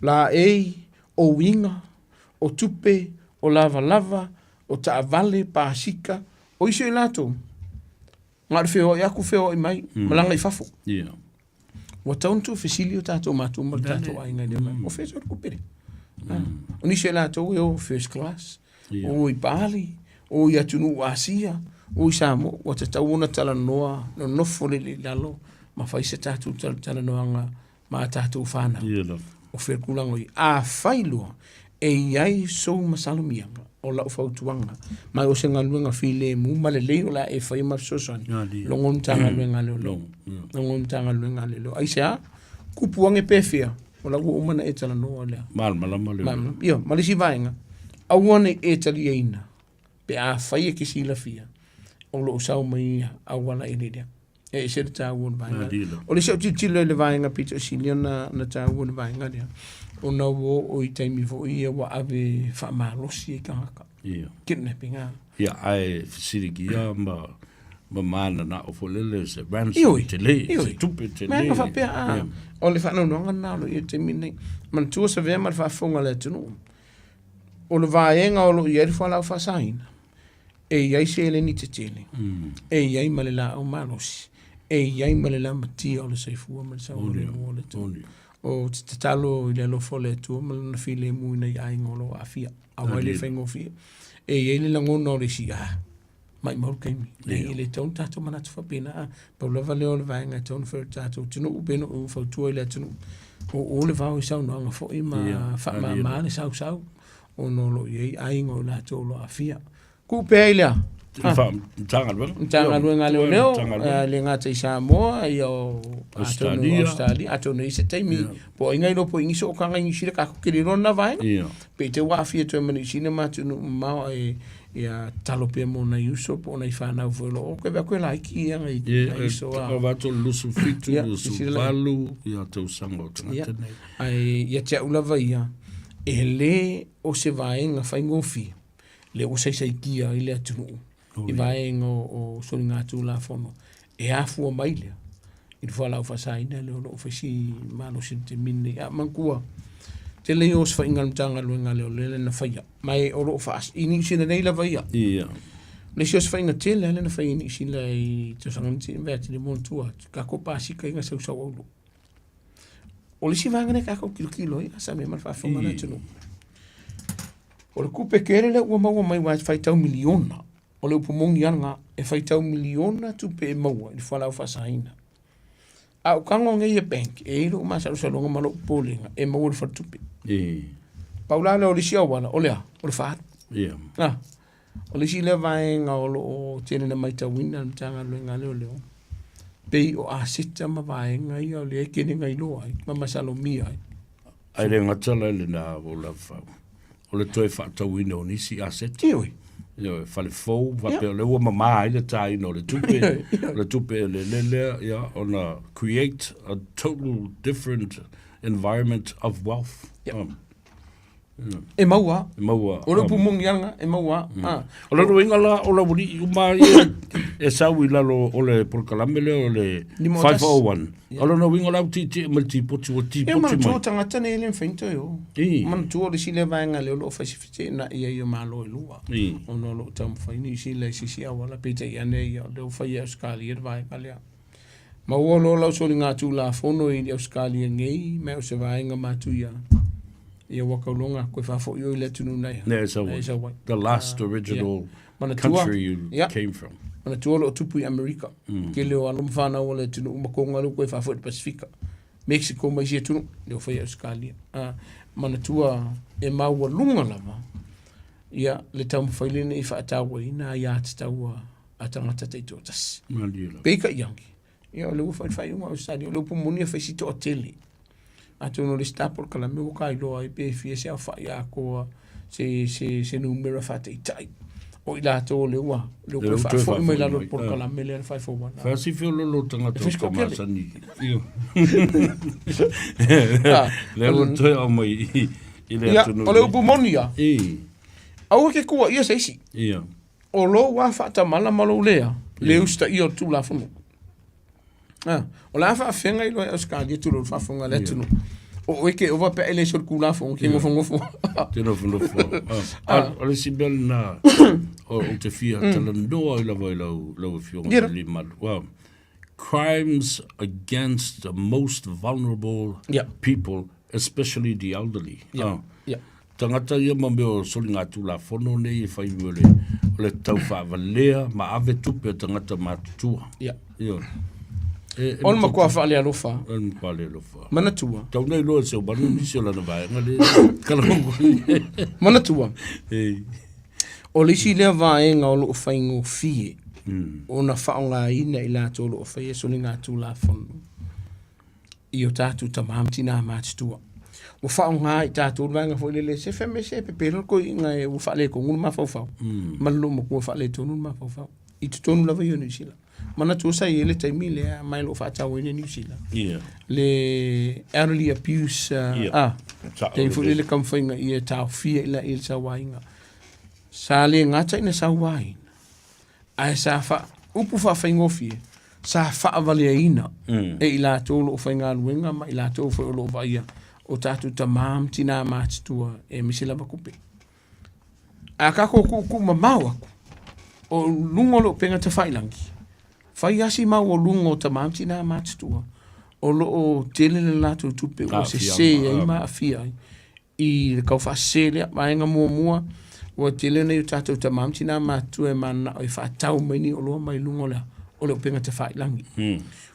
laei, o uiga, o tupe, o lavalava, o taavale, pasika, o isi o i latou, na o le feoai atu feoai mai, malaga i fafo. Ua tatau ona tuufesili o tatou matua ma le tatou aiga i lea vaega. O fea sau le tupe lea? O nisi o i latou e o first class, o i Bali, o i atunuu Asia, o i Samoa, ua tatau ona talanoa, nonofo lelei i lalo ma fai se tatou talanoaga ma a tatou fanau. O fea le tulaga o i ai. Afai loa e i ai sou masalomiaga, o lau fautuaga, ma o se galuega filemu ma lelei o le a e faia ma fesoasoani, logo le Matagaluega a Leoleo. Logo le Matagaluega a Leoleo. Aisea? Kupu ane pe fea, o la ua uma ona e talanoa lea. Malamalama leoleo. Malamalama. Ia, ma le isi vaega, aua ne i e taliaina pe afai e te silafia o lo o sau mai ia auala elelea. E ese le taua o le vaega. O le isi au tilotilo i le vaega pito sili ona na taua le vaega lea, ona ua oo i taimi foi ia ua ave faamalosi ai tagata. Ia. Kidnapping, a. Ia, ae fesiligia ma ma mananao foi lele se ransom tele, se tupe tele. Mea faapea, a, o le faanoanoaga lena o lo o i ai i le taimi lenei. Manatua Savea ma le faafofoga a le atunuu, o le vaega o lo o i ai le fualaau faasaina, e i ai seleni tetele, e i ai ma le laau malosi, e i ai ma le lamatia o le soifua ma le saogalemu o le atunuu. Ou te tatalo i le alofa o le Atua ma lona filemu i nai aiga o lo o aafia, aua e le faigofie. E i ai le lagona o le isi, ah, maumau le taimi. Leai, e le tatau ona tatou manatu faapena. Ah, pau lava lea o le vaega e tatau ona fai o le tatou atunuu, pei ona ou fautua i le atunuu, o o le vao i saunoaga foi ma faamama le sausau, ona o lo o i ai aiga o i latou o lo o aafia. Tuu pea i lea. Matagaluega. Matagaluega a Leoleo, e le gata i Samoa, ia o atonu Australia, atonu e i ai se taimi, po o ai na iloa po o i ai ni sootaga i Niu Sila, tatou te le iloa lena vaega. Pe i te i ua aafia atu ai ma Niu Sila ma atunuu mamao ae ia tatalo pea mo nai uso po o nai fanau foi o lo o, toe atu e laiti ia nai uso a. Ia, avatu le 27, 28, ia tausaga o tagata nei. Ae ia te au lava ia, e le o se vaega faigofie lea ua saisaitia ai le atunuu i vaega o soligatulafono e afua mai lea i le fualaau faasaina lea o lo o fai si malosi i le taimi lenei. A manatua, tele ia o osofaiga a le Matagaluega a Leoleo lea na faia, ma e o lo o faas... i Niu Sila nei lava ia. Ia. O le isi osofaiga tele lava lea na faia i Niu Sila i tausaga na tea, vaeatu le manatua atu, tatou pasika ia na sausau aulo'o. O le isi vaega lea tatou tilotilo ai, a Samoa ma le faafofoga a le atunuu. O le tupe tele lea ua maua mai aua e faitau miliona. O le upu moni lava lena, e faitau miliona tupe e maua i le fualaau faasaina. A o tago nei e bank, e i ai lou masalosaloga ma lou popolega e maua i le faletupe. Pau la lea o le isi auala, o le a? O le faaalu. Ah, o le isi lea vaega o lo o tele na matauina le Matagaluega a Leoleo, pei o aseta ma vaega ia o lea e tele na iloa ai ma masalomia ai. Ae le gata la i lena ua lavafau, o le toe faatauina o nisi aseta. Ioe. Ioe, fale fou, faapea o lea ua mama ai le taina o le tupe, o le tupe e lele lea, ia, ona create a total different environment of wealth. Yep. E maua. E maua. O le upu moni lava lena, e maua. Ah. O le uiga la o le aualii uma ia e sau i lalo o le polokalame lea o le 501. O lona uiga o le au tietie mai le tipoti ua tipoti mai. Ia manatua tagata nei e le mafai ona toe o. Manatua o le isi lea vaega lea o lo o fai si feteenai ai o Malo e lua. Ona o lo o taumafai Niu Sila i se isi auala peitai ane ia o lea ua fai e Ausetalia le vaega lea. Maua loa lau soligatulafono i Ausetalia nei ma o se vaega matuia ia ua tauloga atu e faafoi oe i le atunuu na e sau ai. The last original country you came from. Manatua o lo o tupu i Amerika. Tele o alo ma fanau a le atunuu ma toga lea ua toe faafoi i le Pasefika. Mexico ma isi atunuu lea ua fai e Ausetalia. Manatua e maualuga lava ia le taumafai lenei e faatauaina aiatatau a a tagata taitoatasi. Malie lava. Peitai ane, ia o lea ua fai le faaiuga a Ausetalia, o le upu moni e fai si toatele. Atonu o le isi ta polokalame ua tailoa ai pe fia se aofai atoa se, se, se numera faataitai o i latou o lea ua lea ua toe faafoi mai lalo o le polokalame lea le 541. Fai si feololo o tagata o te masani. Lea ua toe aumai i le atunuu. O le upu moni ia, aua e te tuuaia se isi. O lou lava faatamala ma lou lea le usitaia o le Tulafono. Ah, o le a faafeagai loa e Ausetalia tulou le faafofoga a le atunuu. O oe ke ova pe a e le solitulafono ke nofonofo. Te nofonofo. Ah, o le isi mea lena o ou te fia talanoa ai lava i lau, lau afioga i le Malu. Wow. Crimes against the most vulnerable people, especially the elderly. Yeah. Ah. Yeah. Tagata ia ma mea o soligatulafono nei e fai o le, o le taufaavalea ma ave tupe a tagata matutua. Ia. Ioe. E, e O le matua faalealofa. O le matua faalealofa. Manatua. Tau nei loa se manu nisi o lana vaega le Manatua. E. O le isi lea vaega o lo o faigofie ona faaaogaina i latou o lo o faia soligatulafono. i o tatou tama ma tinā matutua. Ua faaaoga i tatou le vaega foi lele, se fai mai se pepelo le toeaina e ua faaletonu le mafaufau, ma le loomatua ua faaletonu le mafaufau i totonu lava ia o Niu Sila. Manatua sa i ai le taimi lea ma e o lo o faatauaina i Niu Sila le elderly abuse, taimi foi lele taumafaiga ia taofia i le sauaina. Sa le gata ina sauaina, Ae sa fa, upu faafaigofie, sa faavaleaina e i latou o lo o faigaluega ma i latou foi o lo o vaaia o tatou tama ma tinā matutua e aemaise lava tupe. A tatou tuutuu mamao atu, o luga o le upega tafailagi, fai lava si maualuga o tama ma tinā matutua o lo o tele le latou tupe ua sese ai ma aafia ai i le tau faasese lea. Vaega muamua, ua tele nai o tatou tama ma tinā matutua e mananao e faatau mai ni oloa mai luga o le, o le upega tafailagi.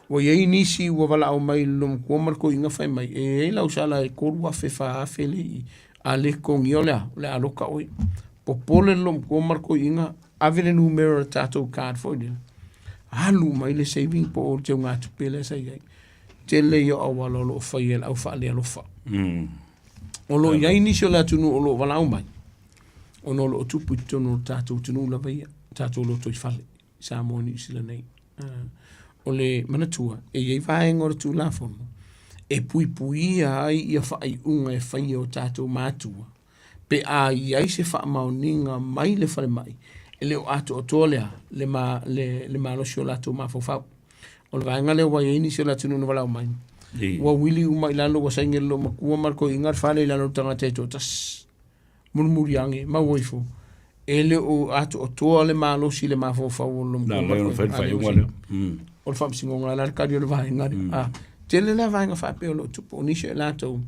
Ua i ai nisi ua valaau mai i le loomatua ma le toeaina fai mai, e i ai lau sala e 3,000, 4,000 le i, a le totogia o le a? O le a loka oe. Popole le loomatua ma le toeaina, ave le numera o le tatou card foi lea, alu mai le saving po o le teugatupe lea sa i ai. Tele ia o auala o lo o faia e le au faalealofa. O lo o i ai nisi o le atunuu o lo o valaau mai, ona o lo o tupu i totonu o le tatou atunuu lava ia, tatou lotoifale i Samoa Niu Sila nei. O le manatua, e i ai vaega o le Tulafono e puipuia ai ia faaiuga e faia e o tatou matua pe a i ai se faamaoniga mai le falemai e le o atoatoa le a, le, ma, le, le malosi o latou mafaufau. O le vaega lea ua i ai nisi o le atunuu na valaau mai, ua wili uma i lalo, ua saini e le loomatua ma le toeaina le fale i lalo o le tagata e toatasi. Mulimuli ane, maua ifo, e le o atoatoa le malosi i le mafaufau o le loomatua ma le toeaina. O le faamasinoga la le tali o le vaega lea. Tele la vaega faapea o lo o tupu, o nisi o i latou,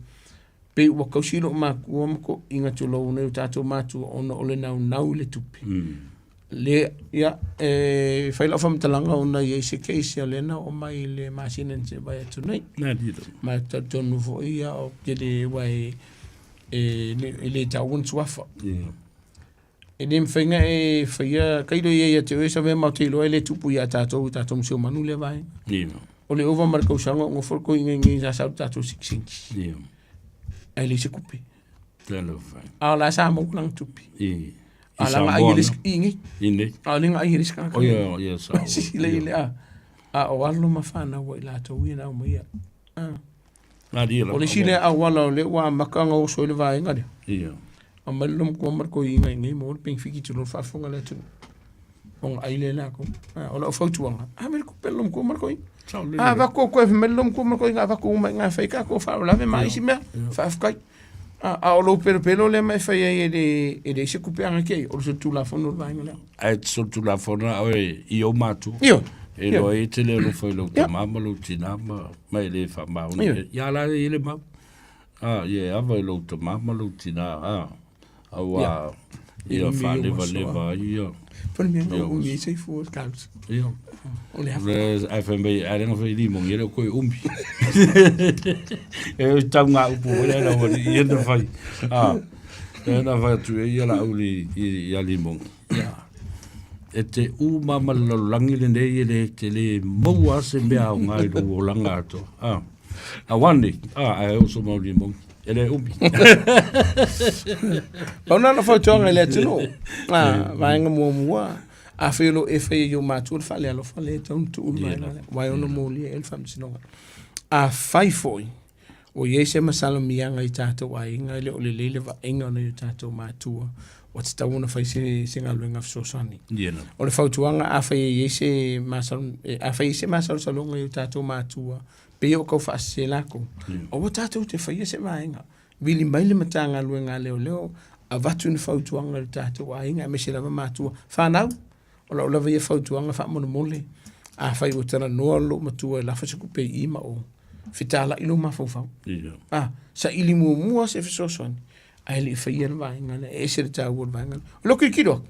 pei ua kausi lou makua ma toaiga tulou nai o tatou matua ona o le naunau i le tupe. Le, ia, e fai lau faamatalaga ona e i ai se case o lea na oo mai i le masina na tea mai atu nei. Ma e talitonu foi ia ou te le aua e e le taua ni suafa. E le mafai ona e faia, tailo i ai ia te oe sa mea matou te iloa e le tupu ia tatou i tatou masiomanu lea vaega. O le ova ma le tausaga o nofo le toeaina i inei sa sau le tatou sikisingi. Ae leai se tupe. A o la sa maua lana tupe. A la na ai e le isi i inei. A o lea na ai e le isi tagata. Sisila i le a. A o alo ma fanau a i latou ia na aumaia. O le isi lea auala o lea ua amata ona oso ai le vaega lea. Aumai le loomatua ma le toeaina i inei maua le penefiti tulou le faafofoga a le atunuu. Ona ai lea e latou. O lau fautuaga, ave le tupe a le loomatua ma le toeaina. A avatu outou e fai mai le loomatua ma le toeaina, avatu uma i ina e fai ai tatou faalavelave ma isi mea. Faafetai. A o lou pelopelo lea ma e fai ai e leai se tupe agai te i, o le solitulafono le vaega lea. Ae solitulafono a oe i ou matua. Ioe. E iloa ai e te le alofa i lou tama ma lou tina ma e le faamaoni. Ia la e i ai le mau. A, ia e ava i lou tama ma lou tina, a, auā ia faalevaleva ai ia. Pone mea na umi ai soifua o le tausa. Ia. O le afa. Ae fai mai, ae leaga fai limogi, e le o koe umi. E oi tau ngā upu foi lea lau alii ia na fai. A, e na fai atu e ia la uli i a limogi. Ia. E te uma ma le lalolagi lenei e le te le maua se mea aoga i lou olaga atoa. A. A wane, a, ae oso mau limogi. E le umi. Pau na o fautuaga i le atunuu. A, vaega muamua, afai o lo o e faia i ou matua le faalealofa lea e tatau ona tuu le vaega lea, aua e ono molia i ai le faamasinoga. Afai foi ua i ai se masalomiaga i tatou aiga e le o lelei le vaaiga o nai o tatou matua, ua tatau ona fai se, se galuega fesoasoani. O le fautuaga, afai e i ai se masalo, afai e i ai se masalosaloga i o tatou matua, pei o tau faasese latou, aua tatou te faia se vaega. Vili mai le Matagaluega a Leoleo, avatu ni fautuaga i lo tatou aiga, aemaise lava matua. Fanau, o lau lava ia fautuaga faamolemole, afai ua talanoa lou matua e lafo se tupe i i ma o, fetalai lou mafaufau. Ah, saili muamua se fesoasoani, ae le i faia le vaega lea, e ese le taua o le vaega lea. O lou tilotilo atu,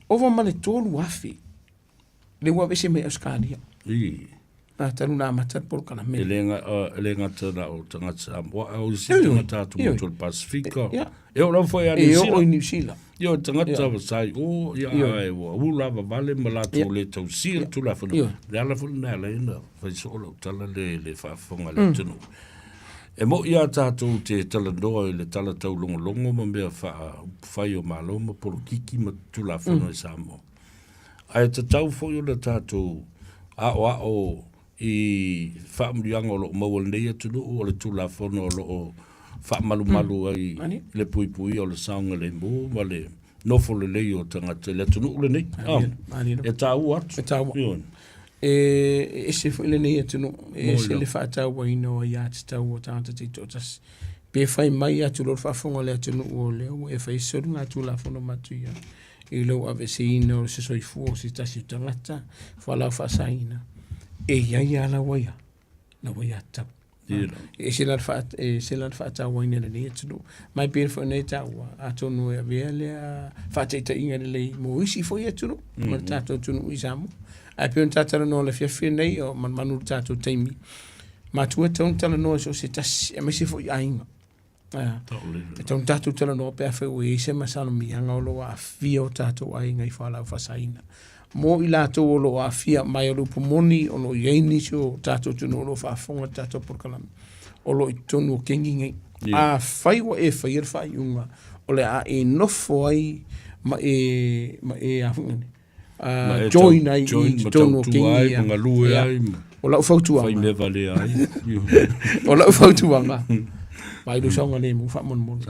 ova ma le 3,000 lea ua aveese mai Ausetalia. I. A talu na amata le polokalame. E le, e le gata na o tagata Samoa, a o isi tagata atu motu o le Pasifika. E oo lava foi ia Niu Sila. E oo i Niu Sila. Ia o tagata wa sai o, ia ai ua ula vavale ma latou le tausia le Tulafono. Le ala foi lena e ala ai ona fai soo lau tala le, le faafofoga a le atunuu. E moi lava tatou te talanoa i le tala taulogologo ma mea faaupufai o Malo ma polokiki ma Tulafono i Samoa. Ae tatau foi ona tatou aoao i faamanuiaga o lo o maua i lenei atunuu, o le Tulafono o lo o faamalumalu ai le puipuia o le saogalemu ma le nofo lelei o tagata i le atunuu lenei. E taua atu. E taua. E ese foi lenei atunuu, e ese le faatauaina o aiatatau a tagata taitoatasi. Pe fai mai atu loa le faafofoga a le atunuu o lea ua e fai soligatulafono matuia i lou aveeseina o se soifua o se tasi o tagata fualaau faasaina, e i ai lava lau aia, lau aiatatau. E ese la le faa, e ese la le faatauaina e lenei atunuu. Ma e pei foi ona e taua, atonu e avea lea faataitaiga lelei mo isi foi atunuu, ma le tatou atunuu i Samoa. Ae pei ona ta talanoa i le afiafi lenei, o manumanu i le tatou taimi, matua e tatau ona talanoa i so o se tasi, aemaise foi aiga. E tatau ona tatou talanoa pe afai ua i ai se masalomiaga o lo o aafia o tatou aiga i fualaau faasaina. Mo i latou o lo o aafia mai o le upu moni, o lo o i ai nisi o tatou atunuu o lo o faafofoga i le tatou polokalame, o lo o i totonu o kegi nei. Afai ua e faia le faaiuga o le a e nofo ai ma e, ma e a foi nei, join ai i totonu o kegi ia. Ma galue ai ma O lau fautuaga. Fai mea valea ai. O lau fautuaga, vaai lou saogalemu faamolemole.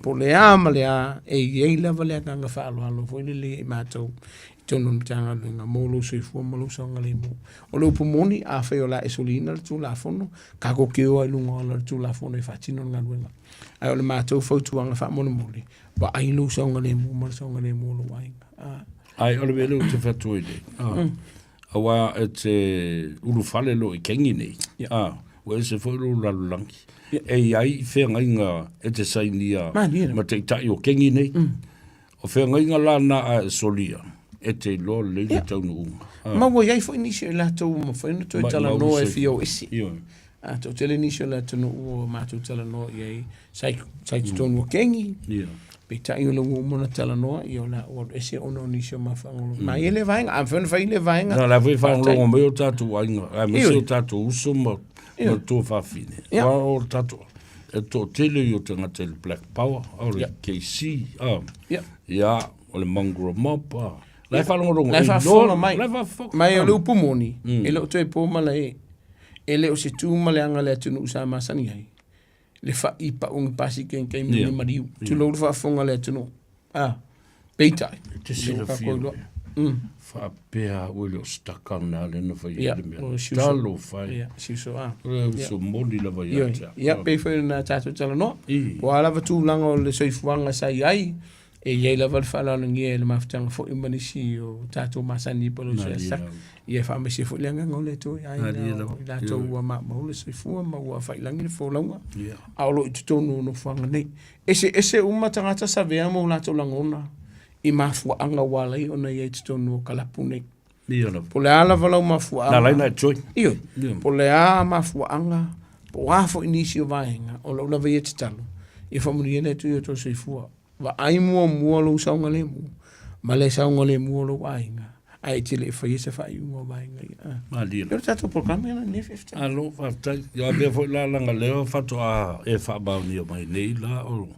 Po o le a ma le a, e i ai lava le agaga faaaloalo foi lele ia i matou i totonu o le Matagaluega mo lou soifua ma lou saogalemu. O le upu moni, afai o le a e soliina le Tulafono, tatou te o lava i luga o le Tulafono e faatino le galuega. Ae o le matou fautuaga faamolemole, vaai lou saogalemu ma le saogalemu o lou aiga. Ae o le mea lea ou te fai atu ai nei, aua e te ulufale loa i kegi nei, Ua ese foi lou lalolagi. E i ai feagaiga e te sainia ma taitai o kegi nei. O feagaiga la na a e solia, e te iloa lelei le taunuuga. Ma ua i ai foi nisi o i latou ua mafai ona toe talanoa e fia o ese. A toatele nisi o le atunuu ua matou talanoa i ai, sa i totonu o kegi, peitai o lea ua uma ona talanoa, ia o le a ou alu ese ona o nisi o mafuaaga o lo o mai ai lea vaega. A mafai ona fai lea vaega. Na, o la foi e faalogologo mai o tatou aiga, aemaise o tatou uso ma le tuafafine. Aua o le tatou, e toatele i o tagata i le Black Power, o le KC, ia, o le Mongrel Mob, la e faalogologo, La e faafofoga mai. La e faafofoga. Ma o le upu moni, e le o toe po malae, e le o se tu ma le aga a le atunuu sa masani ai, le fa'i pau ni pasikenkei ma ni maliu. Tulou le faafofoga a le atunuu. A, peitai, E te silafia faapea au e le o se taka lena lea na fai ai le mea. Talofa e. Ia, si uso a. O le uso moni lava ia te au. Ia, pei foi ona tatou talanoa. Po o a lava tulaga o le soifuaga sa i ai, e i ai lava le faaaloalogia i le mafutaga foi ma nisi o tatou masani po o le saka. Ia e faamaise foi le agaga o le Atua i aiga o i latou ua maumau le soifua ma ua afailagi le folauga, a o lo o i totonu o nofoaga nei. Eseese uma tagata savea ma o latou lagona i mafuaaga ua ala ai ona i ai i totonu o kalapu nei. Ia lava. Po o le a lava lau mafuaaga. Na ala ai ona e join. Ioe. Po o le a mafuaaga, po o a foi nisi o vaega, o lau lava ia tatalo, ia faamanuia le Atua i o outou soifua. Vaai muamua lou saogalemu ma le saogalemu o lou aiga, ae e te le i faia se faaiuga o vaega ia. Ah. Malie. O le tatou programe lena nei fefta. Alo, faafetai. Ia avea foi la laga lea faatoa e faamaonia mai nei la o,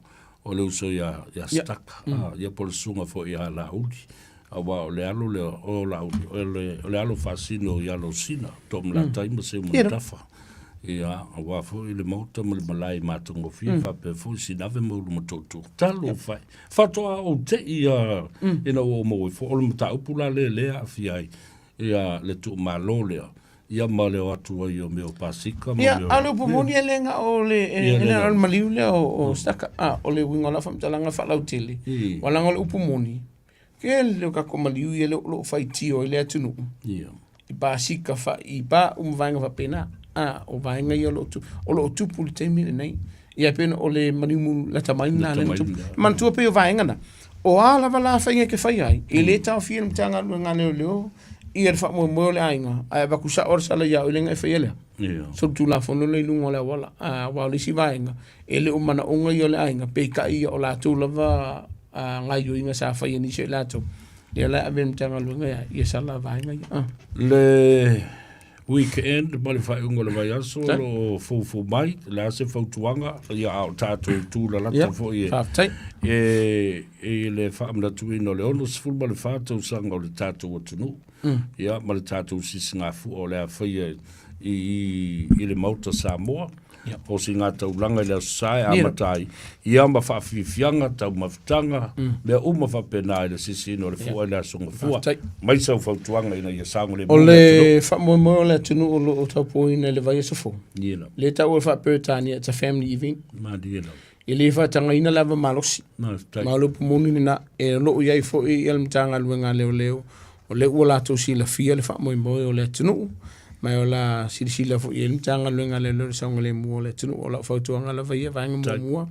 o le uso ia, ia Staka, mm. ah, ia po le susuga foi ia Laauli. Aua o le alo lea o Laauli, o le, o le alo faasino i Alosina, Toomalatai mm. ma Seumanutafa. Ia, aua foi le maota ma le malae matagofie mm. faapea foi Sinave ma Ulumotootua. Talofa e. Faatoa ou te i ia mm. ina ua ou maua ifo, o le mataupu la lea lea aafia ai ia le tuumalo lea ia ma le o atu ai o mea o pasika ma mea. Ia, a o le upu moni e le na o le e le o le maliu lea o Staka. A o le uiga o lau faamatalaga faalautele. Ua leaga o le upu moni, Tele o tatou maliu ia lea o lo o faitio ai le atunuu. Ia. I pasika fa'i pa'u ma vaega faapena. A, o vaega ia o lo o tupu, o lo o tupu i le taimi lenei. Ia pei ona o le maliu lata mai lena lea na tupu. Manatua pei o vaega na, o a lava la faiga e te faia ai, e le taofia e le Matagaluega a Leoleo ia le faamoemoe o le aiga, ae avatu sao le sala ia oe lea na e faia lea. Ia. Solitulafono lea i luga o le auala. A, aua o le isi vaega, E le o manaoga ia o le aiga, peitai ia o latou lava gaioiga sa faia e nisi o i latou, lea la e ave i le Matagaluega ia, ia sala vaega ia. Ah. Le weekend ma le faaiuga o le vaiaso o lo o foufou mai, o le a se fautuaga, ia a o tatou tulalata Ia, foi e, faafetai. e, i le faamanatuina o le 64 tausaga o le tatou atunuu, ia ma le tatou sisigafua o le a faia i, i, i le Maota Samoa. O Sigataulaga i le Aso Sa e amata ai, ia ma faafiafiaga, taumafataga, mea uma faapena i le sisiina o le fua i le Aso Gafua. Mai sau fautuaga ina ia saogalemu O le faamoemoe o le atunuu o lo o taupuaina i le vaiaso fou, lea e taua faa-Peretania, it's a family event. Malie lava. E le faatagaina le ava malosi. Ma o le upu moni lena, e o lo o i ai foi le Matagaluega a Leoleo, o lea ua latou silafia le faamoemoe o le atunuu, ma o le a silasila foi i ai le Matagaluega a Leoleo i le saogalemu o le atunuu. O lau fautuaga lava ia, vaega muamua,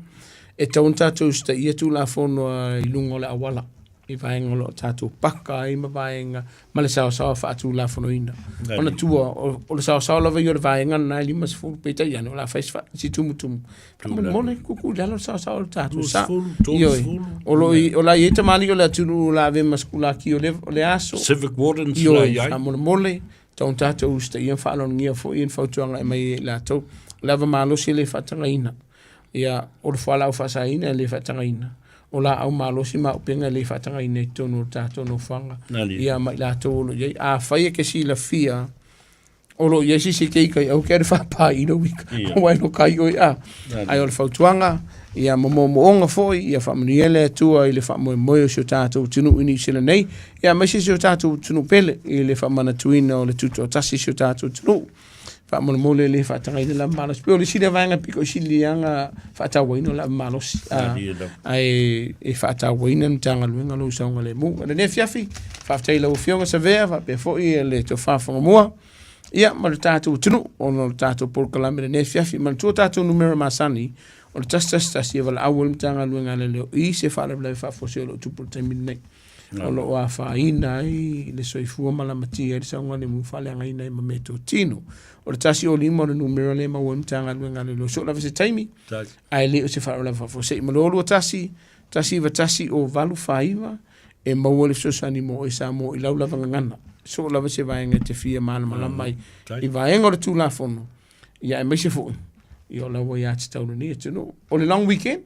e tatau ona tatou usitaia Tulafono i luga o le auala. i vaega o lo o tatou paka ai ma vaega ma le saosaoa faatulafonoina. Manatua, o le saosaoa lava ia o le vaega lena e 50, peitai ane o le a fai si tumutumu. Faamolemole, kuku i lalo le saosaoa o le tatou sa. Ioe, o lo o la i ai tamalii o le atunuu o le a ave ma sikulaki o le aso. Civic wardens la i ai. Faamolemole, tatau ona tatou usitaia ma faaaloalogia foi ni fautuaga e aumai e i latou. O le ava malosi e le faatagaina. Ia, o le fualaau faasaina e le faatagaina, o laau malosi ma auupega e le faatagaina i totonu o le tatou nofoaga. Ia, ma i latou o lo o i ai. Afai e te silafia o lo o i ai se isi e te ita ai, aua te alu faapa i lou ita, aua e loka ai oe. A, ae o le fautuaga, ia ma moomooga foi, ia faamanuia le Atua i le faamoemoe o si o tatou atunuu i Niu Sila nei, ia aemaise si o tatou atunuu pele i le faamanatuina o le tutoatasi i si o tatou atunuu. Faamolemole le faatagaina le ava malosi. Pei o le isi lea vaega pito i sili lava ona faatauaina o le ava malosi. Ae e faatauaina le Matagaluega lou saogalemu. O lenei afiafi, faafetai i lau Afioga Savea faapea foi le Tofa Fagamua. Ia, ma le tatou atunuu, ona o le tatou polokalame lenei afiafi. Manatua tatou numera masani, o le 111 e valaau ai le Matagaluega a Leoleo i se faalavelave faafuasei o lo o tupu i le taimi lenei. O lo o afaina ai le soifua ma lamatia ai le saogalemu faaleagaina ai ma meatotino. O le 105 o le numera lea e maua ai le Matagaluega a Leoleo so o lava se taimi, ae le o se faalavelave faafuasei. Ma le 021 191 o 849 e maua le fesoasoani mo oe Samoa i lau lava gagana. So o lava se vaega e te fia malamalama ai i vaega o le Tulafono, ia aemaise foi ia o la ua ia tatau lenei atunuu. O le long weekend,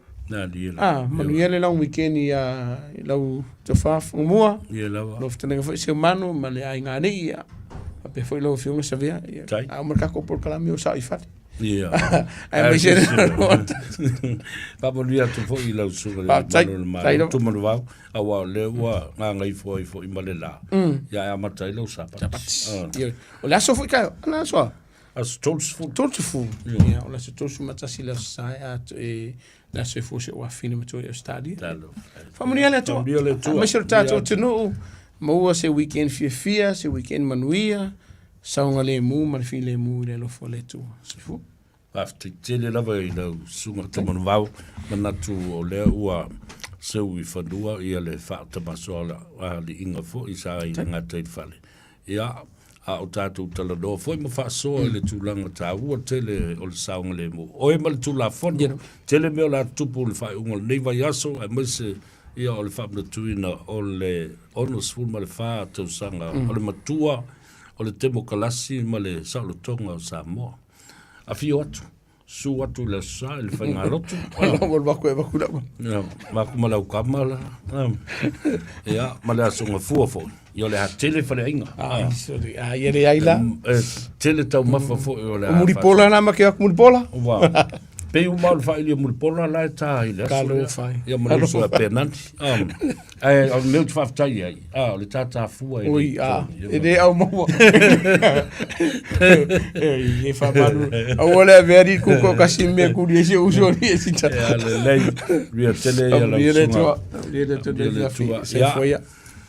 ah, manuia le long weekend i, i lau tofa Fagamua, lau fetalaiga foi Seumanu ma le aiga alii, ia faapea foi lau Afioga Savea, ia, a uma le tatou polokalame o sao i fale. Ia. Aemaise Faamanuia atu foi i lau susuga i le Faafetai. Malo o le Faafetai Malo, lava. Tumanuvao, aua o lea ua gagaifo ai foi ma le la, ia e amata ai lau Sapati. Ah, Ia, O le aso foi ka, ana aso a? Aso 30. 30. Ia, o le aso 31 le aso Sae, a e le aso e fua si ou afafine matua i Australia. Talo. Faamanuia le Atua. Faamanuia le Atua. Aemaise o le tatou atunuu, maua se weekend fiafia, se weekend manuia, saogalemu ma le filemu i le alofa o le Atua. Soifua. Faafetai tele lava i lau susuga Tamanuvao, manatu o lea ua seu i fanua ia le faatamasoaliiga foi sa i le gata i le fale. Ia, a o tatou talanoa foi ma faasoa i le tulaga taua tele o le saogalemu. Oe ma le Tulafono, tele mea o le a tutupu i le faaiuga o lenei vaiaso, aemaise ia o le faamanatuina o le 64 tausaga o le matua o le temokalasi ma le saolotoga o Samoa. Afio atu, susu atu i le Aso Sa i le faigalotu. Ia, maku ma lau kama la. Ia, ma le Aso Gafua foi. Ia o le a tele faleaiga. Ah, sorry. Ah, ia leai la. E tele taumafa foi o le a. Mulipola na ma ke aku mulipola. Ua. Pei uma o le faaili o Mulipola la e tā i le aso. Talofa ai. Ia ma le uso a Penanti. Ae o le mea ou te faafetai ai, o le tātāfua e le Oi, a, e le au maua. E le faamalu. Aua le avea ni kuko kasi mea kuri e si uso ni e sita. Ia lelei, ria tele ia lau Manuia le susuga. Atua. Manuia le Atua Manuia le le afi. Atua. Soifua ia.